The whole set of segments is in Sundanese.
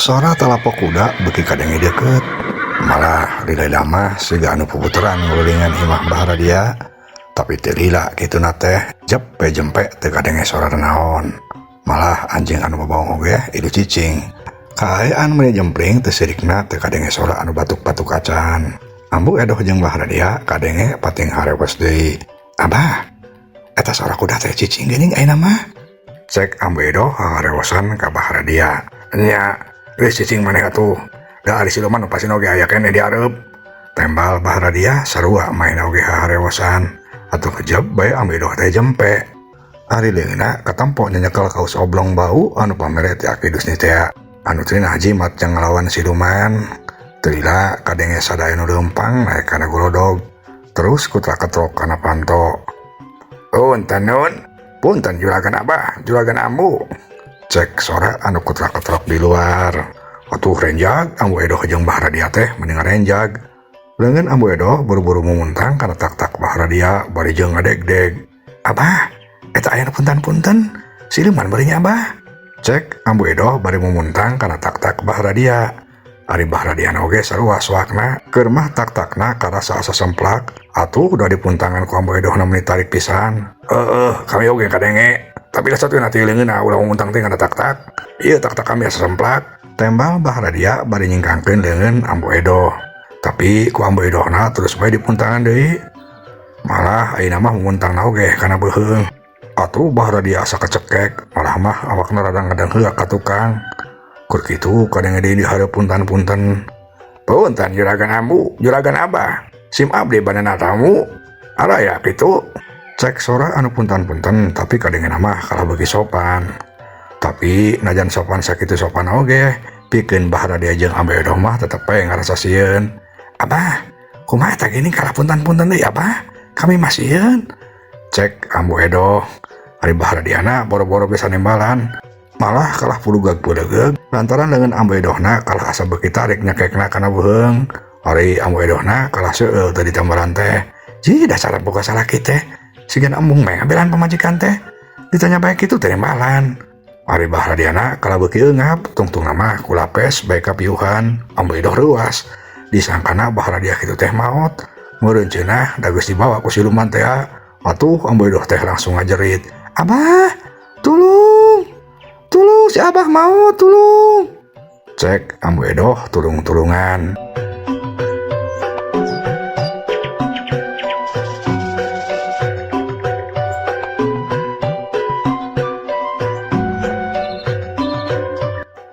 Sora talapok kuda beuki kadenge deukeut. Malah lila mah siga anu puputeran ngulilingan imah Bah Radia. Tapi teu lila kituna teh jep we jempe teu kadenge sora naon. Malah anjing anu babaong oge ilu cicing. Kaayaan meni jempling teu sirikna teu kadenge sora anu batuk-batuk acan. Ambu Edoh jeung Bah Radia kadenge pating harewos deui. Abah, eta sora kuda teh cicing geuning ayeuna mah. Cek Ambu Edoh harewosan ka Bah Radia. Nya, geus cicing maneh atuh. Da ari siluman pasti oge aya keneh di hareup. Tembal Bah Radia sarua maena oge harewosan. Atuh kejep bae Ambu Edoh teh jempe. Ari leungeunna katempo nyenyekel kaus oblong bau anu pamere ti Aki Dusni teh. Anu cenah jimat jeung ngalawan siluman. Teu lila kadenge sadaya nu leumpang naek kana golodog. Terus kutra-ketrok kana panto. Punten nun, punten juragan abah, juragan ambu. Cek sora anu kutra-ketrok di luar. Atuh renjag Ambu Edoh jeung Bah Radia teh mending renjag. Leungeun Ambu Edoh buru-buru mumuntang kana tak-tak Bah Radia bari jeung ngadegdeg. Abah, eta aya nu punten-punten, siluman bari nya abah. Cek Ambu Edoh bari mumuntang kana tak-tak Bah Radia. Ari Bah Radia oge sarua soakna keur mah tak-takna karasa asa semplak. Atuh udah dipuntangan ku Ambu Edoh na meni tarik pisan. Heeh, kami oge kadenge. Tapi lah sateuna teh leungeunna ulah mumuntang teh kana tak-tak. Ieu tak-tak kami asa semplak. Tembal Bah Radia bari nyingkangkeun leungeun Ambu Edoh. Tapi ku Ambu Edohna terus bae dipuntangan deui. Malah ayeuna mah mumuntangna oge kana beuheung. Atuh Bah Radia asa kecekek, malah mah awakna rada ngadengheuak ka tukang. Kur kitu kadenge deui di hareup puntan-punten. Punten juragan ambu, juragan abah. Sim abdi banana tamu. Araya kitu. Cek sora anu puntan-punten tapi kadenge mah kalah beuki sopan. Tapi najan sopan sakitu sopan oge, pikeun Bah Radia jeung Ambu Edoh mah tetep we ngarasa sieun. Abah, kumaha eta geuning kalah puntan-punten deui abah? Kami mah sieun. Cek Ambu Edoh. Ari Bah Radiana boro-boro bisa nembalan. Malah kalah pulugag-pulegeug lantaran leungeun Ambu Edohna kalah asa beuki tarik nyekekna kana beuheung. Ari Ambu Edohna kalah seueul teu ditambaran teh. Ji dasar boga salaki teh. Sigan embung meh ngabelaan pamajikan teh. Ditanya bae kitu teh nembalan. Ari Bah Radiana kalah beuki eungap tungtungna mah kulapes bae kapiuhan. Ambu Edoh reuas. Disangkana Bah Radia kitu teh maot. Meureun cenah da geus dibawa ku siluman teh. Atuh Ambu Edoh teh langsung ngajerit. Abah, tulung. Tulung si abah mau tulung. Cek Ambu Edoh tulung-tulungan.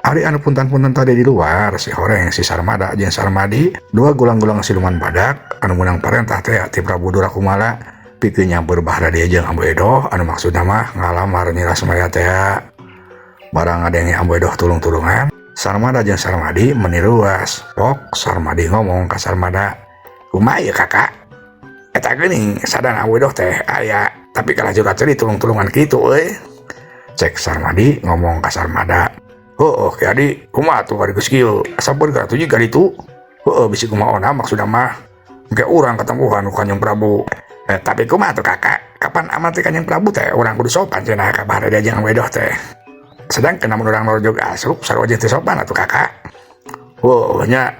Ari anu puntan-puntan tadi di luar si Horeng, si Sarmada jeung Sarmadi, dua gulang-gulang siluman badak anu meunang parentah teh ti Prabu Durakumala pikeun nyamper Bah Radia jeung Ambu Edoh anu maksudna mah ngalamar Nyi Rasmaya teh. Barang ngadenge Ambu Edoh tulung-tulungan, Sarmada jeung Sarmadi meni ruas. Pok Sarmadi ngomong ka Sarmada, kumaha ieu kakak? Eta geuning sadana Ambu Edoh teh aya, tapi kalah jurat ceuri tulung-tulungan kitu euy. Cek Sarmadi ngomong ka Sarmada. Heueuh Ki Adi, kumaha atuh ari geus kieu? Sampun ka atuh jiga ditu. Heueuh bisi kumaha ona maksudna mah. Engke urang katempuhan ku Kanjeng Prabu. Tapi kumaha atuh kakak? Kapan amat teh Kanjeng Prabu teh urang kudu sopan cenah ka Bah Radia jeung Ambu Edoh teh. Sedangkan lamun urang norojog asup sarua jeung teu sopan atuh kakak. Heueuh nya,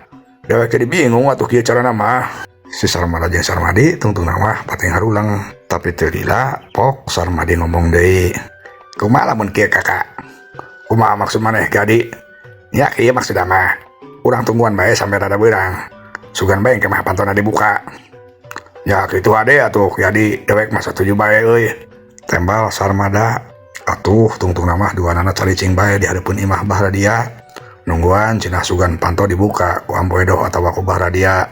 dewek jadi bingung atuh kieu carana mah. Si Sarmada jeung Sarmadi tungtungna mah pating harulang, tapi teu lila pok Sarmadi ngomong deui. Kumaha lamun kieu kakak? Kumaha maksud maneh Ki Adi? Nya kieu maksudna mah. Urang tungguan bae sampe rada beurang. Sugan bae engke mah pantona dibuka. Ya kitu ade atuh Ki Adi, dewek mah satuju bae euy. Tembal Sarmada. Atuh tungtungna mah duanana caricing bae di hareupeun imah Bah Radia. Nungguan cenah sugan panto dibuka ku Ambu Edoh atawa ku Bah Radia.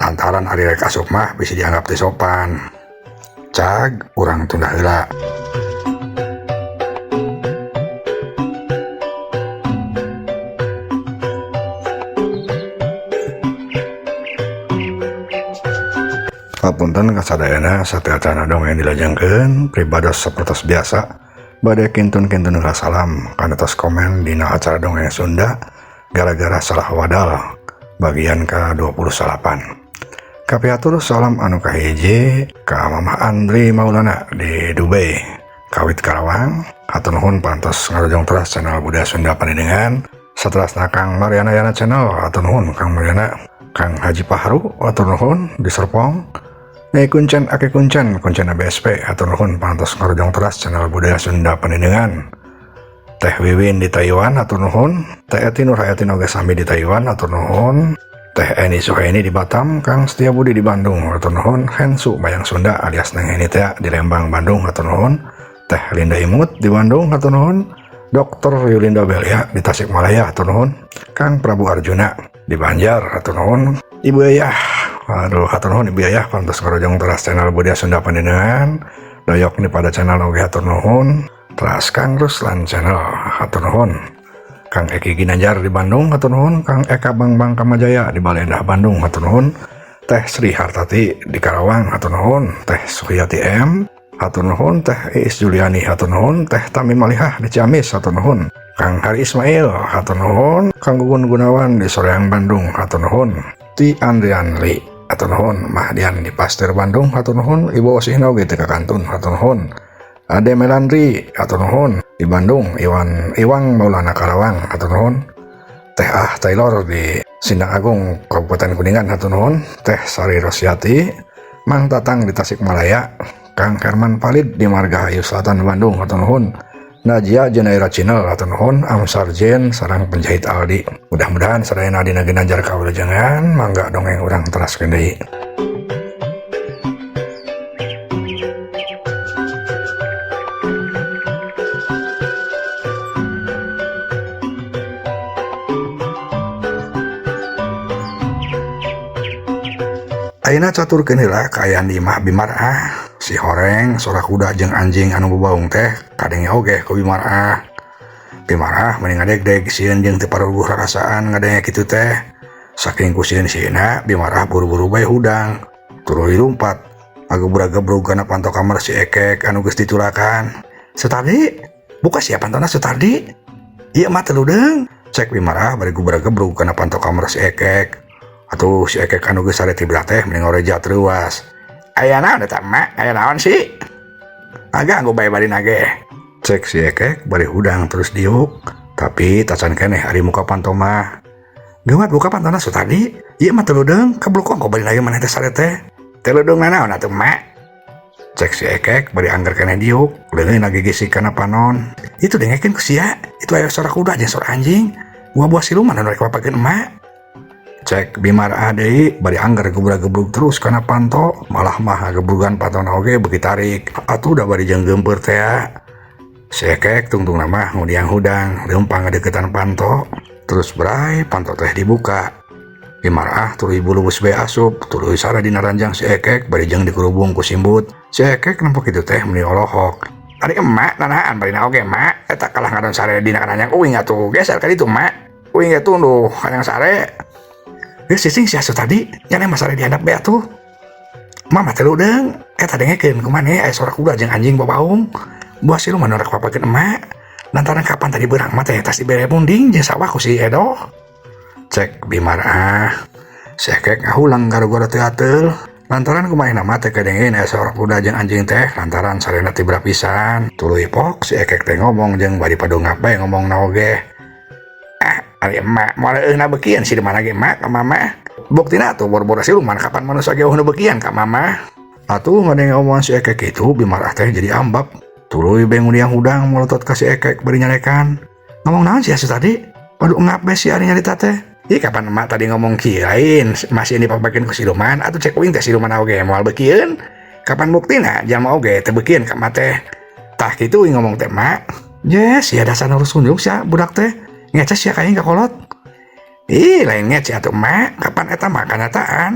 Lantaran ari rek asup mah bisi dianggap teu sopan. Cag urang tunda heula. Hapunten kasadayana sateuacanna dongeng dilajengkeun pribados sapertos biasa. Bade kintun-kintun heula salam kana tos komen dina acara dongeng Sunda gara-gara salah wadal bagian ka-29. Kapihatur salam anu kahiji ka Mamah Andri Maulana di Dubai, Kawit Karawang. Hatur nuhun pantos ngarojong teras channel Budaya Sunda Pandedengan. Saterasna Kang Mariana Yana Channel hatur nuhun Kang Mariana. Kang Haji Pahru hatur nuhun di Serpong. Nyai Kuncen Ake Kuncen Kuncen ABSP hatur nuhun parantos ngarojong teras channel Budaya Sunda Pandendegan. Teh Wiwin di Taiwan hatur nuhun. Teh Eti Nur Hayatin oge sami di Taiwan hatur nuhun. Teh Eni Suhaini di Batam, Kang Setia Budi di Bandung hatur nuhun. Hensu Mayang Sunda alias Neng Heni teh di Lembang Bandung hatur nuhun. Teh Linda Imut di Bandung hatur nuhun. Dr. Yulinda Belia di Tasikmalaya hatur nuhun. Kang Prabu Arjuna di Banjar hatur nuhun. Ibu Ayah, aduh hatur nuhun Ibu Ayah parantos ngarojong teras channel Budaya Sunda Pandendegan. Doyok nih pada channel oge hatur nuhun. Teras Kang Ruslan channel hatur nuhun. Kang Eki Ginanjar di Bandung hatur nuhun. Kang Eka Bang Bang Kamajaya di Balendah Bandung hatur nuhun. Teh Sri Hartati di Karawang hatur nuhun. Teh Suryati M hatur nuhun. Teh Iis Juliani hatur nuhun. Teh Tami Malihah di Ciamis hatur nuhun. Kang Hari Ismail hatur nuhun. Kang Gugun Gunawan di Soreang Bandung hatur nuhun. Ti Andrian Li hatur nuhun. Mahdian di Pasteur Bandung hatur nuhun. Ibu Osihna oge teu kakantun hatur nuhun. Ade Melandri hatur nuhun di Bandung. Iwan Iwang Maulana Karawang hatur nuhun. Teh Ah Taylor di Sindang Agung Kabupaten Kuningan hatur nuhun. Teh Sari Rosyati, Mang Tatang di Tasikmalaya, Kang Herman Palid di Margahayu Selatan Bandung hatur nuhun. Najia Jenaira Channel hatur nuhun. Amsar Jen sarang penjahit Aldi. Mudah-mudahan sadayana dina ginanjar kawilujengan, mangga dongeng urang teraskeun deui. Ayeuna caturkeun heula kaayaan di imah Bimarah. Si horeng sora kuda jeung anjing anu babaung teh kadenge oge ku Bimarah. Bimarah meni ngadegdeg sieun jeung teu paruguh rarasaan ngadenge kitu teh. Saking ku sieun-sieunna Bimarah buru-buru bae hudang. Tuluy lumpat ngagebrag-gebrug kana panto kamar si Ekek anu geus ditulakan. Sutardi, buka sia pantona Sutardi. Ieu mah teu ludeung. Cek Bimarah bari gubrag-gebrug kana panto kamar si Ekek. Atuh si Ekek anu geus sare tibra teh meni ngorejat reuas. Aya naon eta emak? Aya naon sih? Ngaganggu bae bari nage. Cek si Ekek bari hudang terus diuk. Tapi tacan keneh ari muka panto mah. Geumat buka pantona Sutardi. Ieu mah teu ludeung, kabluk ongko bari nage maneh teh sare teh. Teu ludeung nanaon atuh emak? Cek si Ekek bari angger keneh diuk, leungeun ngagigisik kana panon. Itu dengekeun ku sia, itu aya sora kuda jeung sora anjing. Buah-buah siluman anu rek papakeun emak. Cek Bimarah deui bari angger gebrag-gebrug terus kana panto, malah mah ngagebrugan pantona oge beuki tarik. Atuh da bari jeung geumpeur tea. Si Ekek tungtungna mah ngudiang hudang, leumpang ngadeukeutan panto, terus bray panto teh dibuka. Bimarah tuluy bulubus bae asup, tuluy sare dina ranjang si Ekek bari jeung dikerubung ku simbut. Si Ekek nempo kitu teh meuni olohok. Ari emak nanahaan barina oge emak, eta kalah ngadon sare dina ranjang uing atuh, geser ka ditu emak. Uing ge tunduh hayang sare. Geus cicing sia Sutardi, nya mah sare dihandap bae atuh. Mama teh ludeung, eta dengekeun kumaneh aya sora kuda jeung anjing babaung. Buah siluman nu rek papakeun emak. Lantaran kapan tadi beurang mah teh tas dibere munding jeung sawah ku si Edoh. Cek Bimarah. Si Ekek ngahulang gara-gara teu ateul. Lantaran kumaha mah teh kadengeun aya sora kuda jeung anjing teh lantaran sarena tibra pisan. Tuluy pok si Ekek teh ngomong jeung bari padongap bae ngomongna oge. Ah, ari emak moal eueuhna beukieun si mana ge emak ka mama. Buktina atuh boro-boro siluman kapan manusia ge eueuh nu beukieun ka mama. Atuh ngadenge omongan si Ekek kitu Bimarah teh jadi ambek. Tuluy bae ngudiang hudang molotot ka si Ekek bari nyarekan. Ngomong naon sia Sutardi? Padu engap bae si ari nyarita teh. Ih kapan emak tadi ngomong kieu lain masih dipapakeun ku siluman atuh cek uing teh siluman oge moal beukieun. Kapan buktina jalma oge teu beukieun ka emak teh. Tah kitu uing ngomong teh emak. Yes, sia dasar nurus kunjung sia budak teh. Ngece sia ka aing ka kolot. Ih, lain ngece atuh emak, kapan eta mah kanyataan.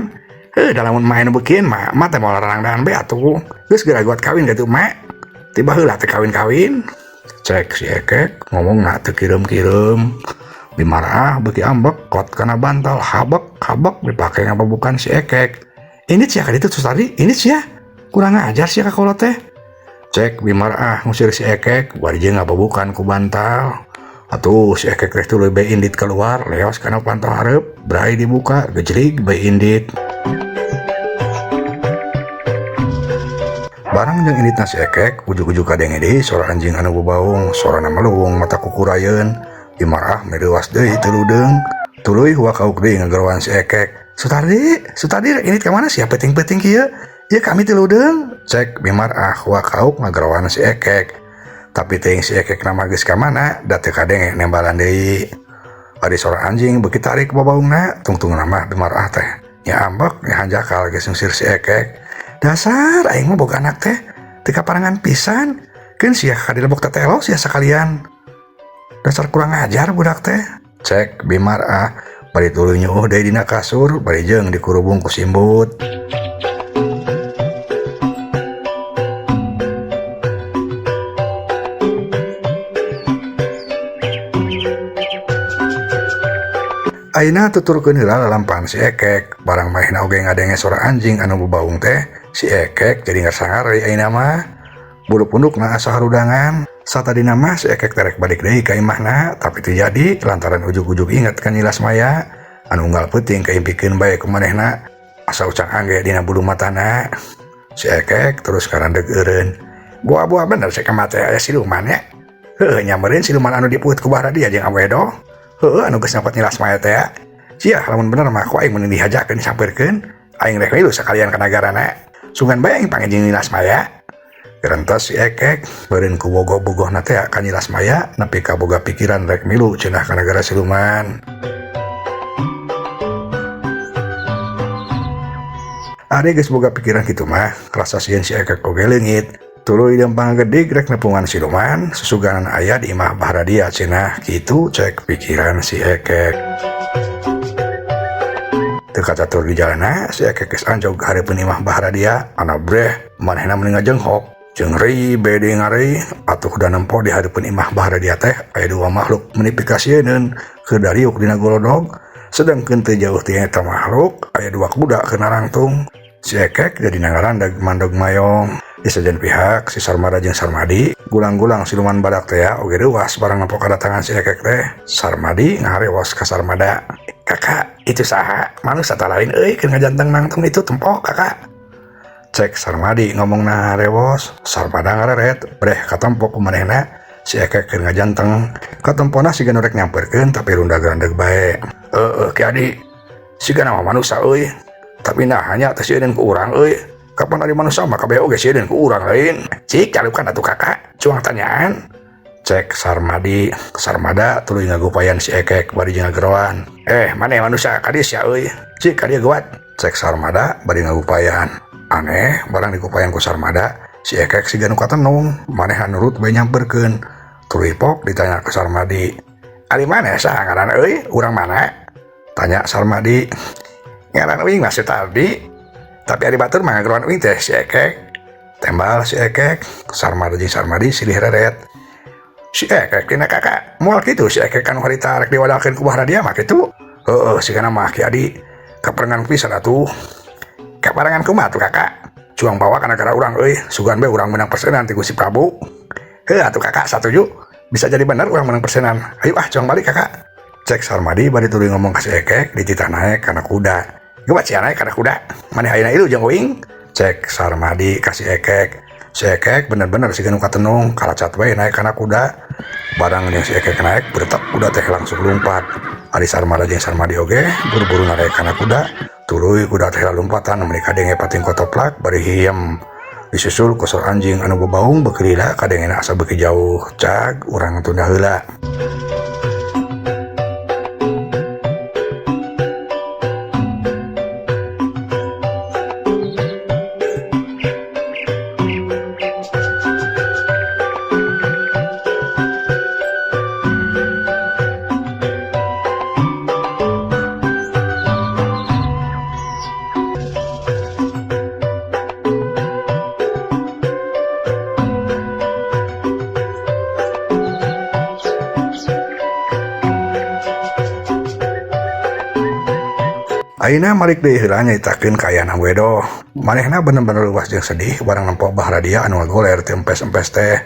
Heuh, da lamun emak anu beukieun mah, emak teh moal rarangdangan bae atuh. Geus geura guat kawin ka ditu emak. Tiba heula teh kawin-kawin. Cek si Ekek ngomongna teu kireum-kireum. Bimarah beuki ambek kot kana bantal habek habek dipake ngababukan si Ekek. Ini sia ka ditu Sutardi, ini sia. Kurang ajar sia ka kolot teh. Cek Bimarah ngusir si Ekek bari jeung ngababukan ku bantal. Atuh si Ekek teh tuluy bae indit keluar, leos kana panto hareup, bray dibuka, gejlig bae indit. Barang jeung inditna si Ekek, ujug-ujug kadenge deui sora anjing anu babaung, sorana meluung mata kukurayeun. Imarah meni reuwas deui teu ludeung. Tuluy huakauk deui ngageroan si Ekek. Sutardi, Sutardi rek indit ka mana sia peuting-peuting kieu? Ieu kami teu ludeung. Cek Bimarah huakauk ngageroan si Ekek. Tapi teuing si Ekek na mah geus ka mana da teu kadenge nembalan deui. Ari sora anjing beuki tarik babaungna, tungtungna mah Bimarah teh nya ambek nya hanjakal geus ngusir si Ekek. Dasar aing mah boga anak teh teu kaparangan pisan. Keun sia ka dilebok tetelo sia sakalian. Dasar kurang ajar budak teh. Cek Bimarah bari tuluy nyuuh deui dina kasur bari jeung dikurubung ku simbut. Ayeuna tuturkeun heula lalampahan si Ekek, barang manehna oge ngadenge sora anjing anu babaung teh, si Ekek jadi ngarasa ngari ayeuna mah. Bulu pundukna asa harudangan. Satadina mah si Ekek teh rek balik deui ka imahna, tapi teu jadi lantaran ujug-ujug inget ka Nyi Lasmaya anu unggal peuting kaimpikeun bae ku manehna asa ucang angge dina bulu matana. Si Ekek terus karandeg eureun. Buah-buah bener si Kemat teh aya siluman nya. Heueuh nya meureun siluman anu dipuut ku Bahradia jeung Ambo Edoh. Heueuh anu geus nyokot Nyi Lasmaya teh. Sia lamun bener mah ku aing mending dihajakeun disampeurkeun. Aing rek milu sakalian ka nagarana. Sugan bae aing panggil jeung Nyi Lasmaya. Gerentes si Ekek beureun ku bogoh-bogohna teh ka Nyi Lasmaya nepi ka boga pikiran rek milu cenah ka nagara siluman. Ari geus boga pikiran kitu mah, rasa sieun si Ekek oge leungit. Tuluy leumpang gedig rek nepungan siluman, susuganan aya di imah Bahradia cenah kitu cek pikiran si Ekek. Teu kacatur di jalana, si Ekek geus anjog ka hareupeun imah Bahradia, anabreh manehna meni ngajenghok. Jeung rei bede ngarei atuh da nempo di hareupeun imah Bahradia teh aya dua makhluk meni pikasieun keur dariuk dina golodog, sedangkeun teu jauh ti eta makhluk aya dua kuda keur narangtung. Si Ekek jadi ngarandag mandog mayong. Di sejen pihak si Sarmada jeung Sarmadi gulang-gulang siluman badak teh oge reuwas barang nempo kadatangan si Ekek teh. Sarmadi ngaharewos ka Sarmada. Kakak, itu saha? Manusia tak lain euy keur ngajanteng nangtung itu tempo kakak. Cek Sarmadi ngomong narewos, Sarmada ngareret, breh katempo ku manehna si Ekek keur ngajanteng. Katempona siga nu rek nyamperkeun tapi runda-grandeg bae. Heueuh Ki Adi, siga nama manusia euy. Tapi nah hanya teh sieun ku urang euy. Kapan ari manusia mah kabeh oge sieun ku urang lain. Cik calukan atuh kakak, cuang tanyaan. Cek Sarmadi, Sarmada tuluy ngagupayan si Ekek bari jeung ngageroan. Maneh manusia ka dieu sia euy. Cik ka dieu geuwat. Cek Sarmada bari ngagupayan. Aneh barang digupayan ku Sarmada, si Ekek siga nu katenung, manehna nurut bae nyamperkeun. Tuluy pok ditanya ku Sarmadi. Ari maneh saha ngaranna euy? Urang mana? Tanya Sarmadi. Ngaran uing mah Sutardi. Tapi ari batur mah ngageroan uing teh si Ekek. Tembal si Ekek, Sarmada jeung Sarmadi silih reret. Si Ekek tina kakak, moal kitu si Ekek kanu harita rek diwadalkeun ku Bahradia mah kitu. Heueuh sigana mah Ki Adi kaparengan pisan atuh. Kaparengan kumaha atuh kakak? Cuang bawa ka nagara urang euy, sugan bae urang menang persenan ti Gusti Prabu. Heuh atuh kakak satuju. Bisa jadi bener urang menang persenan. Ayo ah cuang balik kakak. Cek Sarmadi bari tuluy ngomong ka si Ekek dititah naek kana kuda. Geuwat sia naek kana kuda. Maneh ayeuna ilu jeung uing. Cek Sarmadi ka si Ekek. Si Ekek bener-bener siga nu katenung, kalacat we naek kana kuda. Barang jeung si Ekek naek, bretek kuda teh langsung lumpat. Ari Sarmada jeung Sarmadi oge buru-buru narek kana kuda. Tuluy kuda teh lalumpatan meni kadenge pating kotoplak bari hiem. Disusul ku sor anjing anu babaung beuki lila kadengena asa beuki jauh. Cag urang tunda heula. Ayeuna malik deui heula nyaritakeun kaayaan Ambo Edoh. Manehna bener-bener luas jeung sedih barang nempo Bahradia anu ngagoler teu empes-empes teh.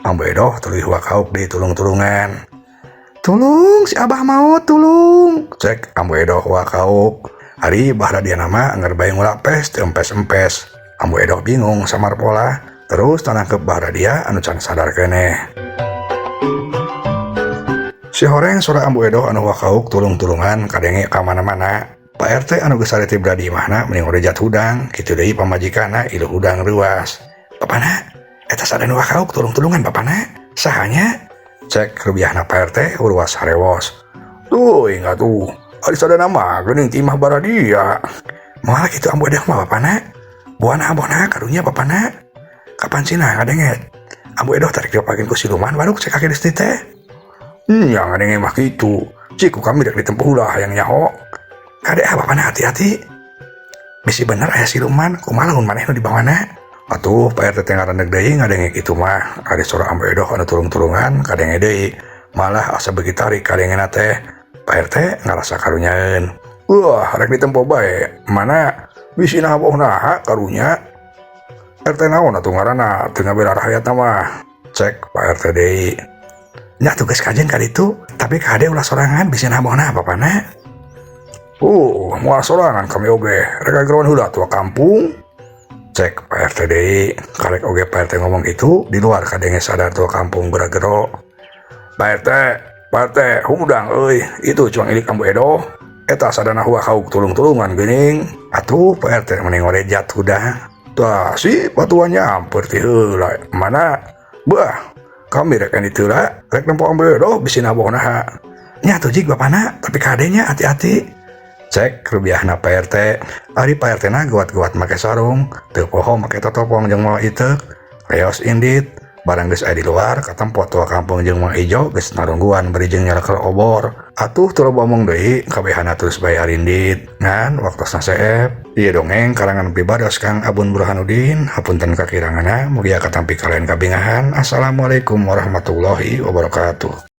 Ambo Edoh tuluy huakauk deui tulung-tulungan. Tulung si Abah maot tulung. Cek Ambo Edoh huakauk. Ari Bahradia nama anggar bae ngulapes teu empes-empes. Ambo Edoh bingung samar pola. Terus tanangkep Bahradia anu can sadar keneh. Sihoreng sora Ambu Edoh anu wakauk tulung-tulungan kadenge ka mana-mana. Pak RT anu geus sareti berada di imahna meni ngorejat hudang, kitu deui pamajikanna ilu hudang reuas. "Bapana, eta sada nu wakauk tulung-tulungan, Bapana. Saha nya?" Cek rubiahna Pak RT uruas harewos. "Tuh, ingat tuh. Ari sadana mah geuning ti imah baradia." "Moal kitu Ambu Edoh mah, Bapana. Buana abohna karunya, Bapana. Kapan cina ngadenge Ambu Edoh tarik dipakeun ku siluman baruk," cek Aki Desti teh. "Yang ngadenge mah kitu. Cik ku kami rek ditempuh lah hayang nyaho. Kade ah, Bapana, hati-hati. Bisi bener aya siluman, kumaha lamun maneh nu dibawana?" Atuh Pak RT teh ngaraneg deui ngadenge kitu mah. Ari sora Ambu Edoh anu tulung-tulungan kadenge deui. Malah asa beuki tarik kadengena teh. Pak RT ngarasa karunyaeun. "Wah, rek ditempo bae. Mana bisi naha karunya. RT naon atuh ngaranna teu ngabela rakyat mah," cek Pak RT deui. "Nya tugas kajen ka ditu, tapi kade ulah sorangan, bisi naha Bapana." Moal sorangan kami oge. Rek gerowan heula tua kampung," cek Pak RT deui. Karek oge Pak RT ngomong itu, di luar kadenge sadar tua kampung gera-gero. "Pak RT, Pak RT, hudang euy, itu cuang ilik Ambu Edoh. Eta sadana huak hauk tulung-tulungan geuning." Atuh Pak RT meni ngorejat hudang. "Tah si patuan nyamper ti heula. Mana? Bah, kami rek ditu heula, rek nempo Ambu Edoh bisi nabohna." "Nya atuh jig, Bapana, tapi kadenya hati-hati," cek rubiahna Pak RT. Ari Pak RT na guat-guat make sarung, teu poho make totopong jeung mawa iteuk. Reos indit, barang geus aya di luar katempo tua kampung jeung Mang Ijo geus narungguan bari jeung nyalaker obor. Atuh teu loba omong deui, kabehana terus bae arindit. Ngan waktosna seep. Ieu dongeng karangan pribados Kang Abun Burhanuddin, hapunten kakiranganna, mugia katampi kalian kabingahan. Assalamualaikum warahmatullahi wabarakatuh.